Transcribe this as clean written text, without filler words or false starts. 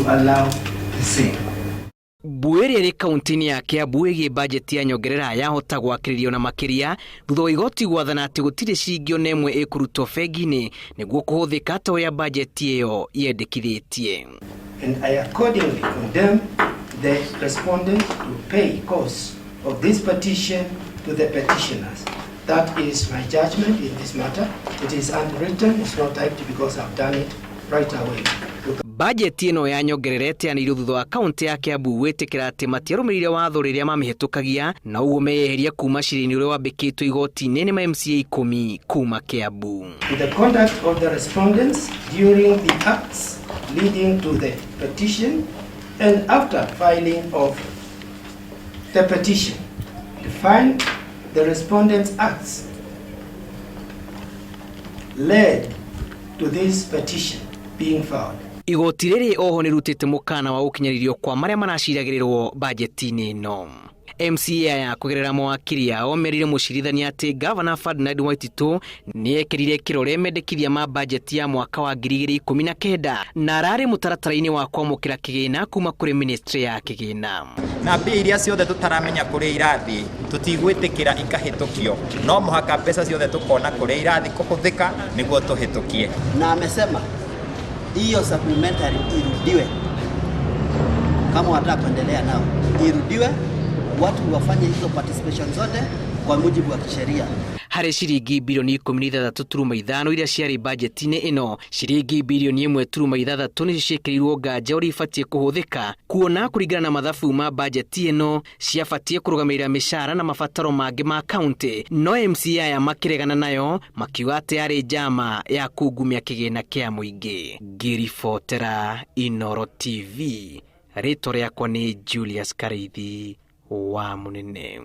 allow the same. Mbuĩ ĩrĩa ĩrĩ kaunti-inĩ ya Kiambu ĩgiĩ bajeti ya nyongerera yahota gwakĩrĩrio na makĩria thutha wa igoti gwathana atĩ gũtirĩ ciringi ona ĩmwe ĩkũrutwo bengi-inĩ nĩguo kũhũthĩka ta ũrĩa bajeti ĩyo yendekithĩtie. And I accordingly condemn the respondent to pay costs of this petition to the petitioners. That is my judgment in this matter. It is unwritten, it's not typed because I've done it right away. Bajeti ĩno ya nyongerera ĩteanĩirio thutha wa kaunti ya Kiambu gwĩtĩkĩra atĩ matiarũmĩrĩire watho rĩrĩa mamĩhĩtũkagia na ũguo meyeheria kuma cira-inĩ ũrĩa wambĩkĩtwo igoti-inĩ nĩ ma MCA 10 kuma Kiambu. The conduct of the respondents during the acts leading to the petition and after filing of the petition define the respondents' acts led to this petition being filed. Igoti rĩrĩ oho nĩrutĩte mũkana wa gũkinyanĩrio kwa marĩa maraciragĩrĩrwo bajeti-inĩ ĩno. MCA aya kũgerera mawakiri ao merire mũcirithania atĩ Gavana Ferdinand Waititu nĩ ekĩrire kĩrore mendekithia ma bajeti ya mwaka wa 2019 na ararĩ mũtaratara-inĩ wa kwamũkĩra kĩgĩna kuma kũrĩ ministry ya kĩgĩna. Na mbia iria ciothe tũtaramenya kũrĩa irathiĩ tũtigwĩtĩkĩra ikahĩtũkio, no mũhaka mbeca ciothe tũkona kũrĩa irathiĩ kũhũthĩka nĩguo tũhĩtũkie. Na amesema hiyo supplementary irudiwe, kama wanataka kuendelea nao irudiwe, watu wafanye hizo participation zote kwa mujibu wa kisheria. Harĩ ciringi birioni 16.5 iria ciarĩ bajeti-inĩ ĩno, ciringi birioni 1.6 nĩcio ciĩkĩrĩirwo nganja ũrĩa ibatiĩ kũhũthĩka, kuona kũringana na mathabu ma bajeti ĩno ciabatiĩ kũrũgamĩrĩra mĩcara na mabataro mangĩ ma kaunti, no MCA aya makĩregana nayo makiuga atĩ yarĩ njama ya kungumia kĩgĩna kĩa mũingĩ. Ngĩribotera Inooro TV, rĩtwa rĩakwa nĩ Julius Karĩithi wa Mũnene.